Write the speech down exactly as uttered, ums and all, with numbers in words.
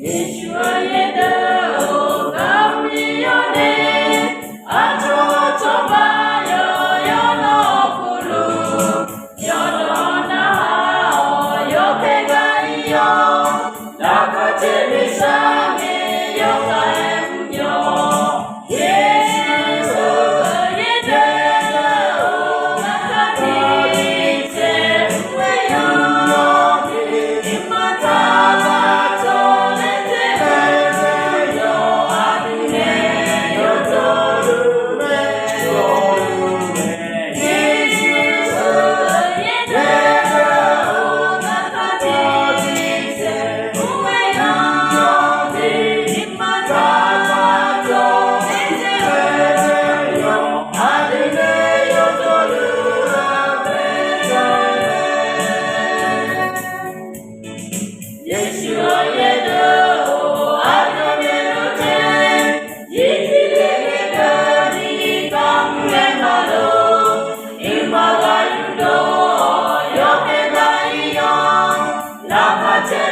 Yeqsur-euq yaerdeuv-or, gaq-eu miqyawr nae, aqcawq cawba yawqyawr nawq-euq luf, yawqdawq narhaq-awr yawkhaer gar ir-awr, laqkhaq caer nuisar ngae yawkhaer mr-awr, Yeqsur-euq yaerdeuv-or, aqkaq tiqjeq mr-eu yawqjeq, iqbax taq tawq laer taef-aer yawqha duq nae yawdawr luf mae, yawdawr luf mae. Yeqsur-euq yaerdeuv-or, aqyawf naeq-eu tae, zirtir le-eu deuq ni kamr ngae maqloq, nuima ghaq yurdov-awr yawkhaer gar ir-awr, laqkhaq caer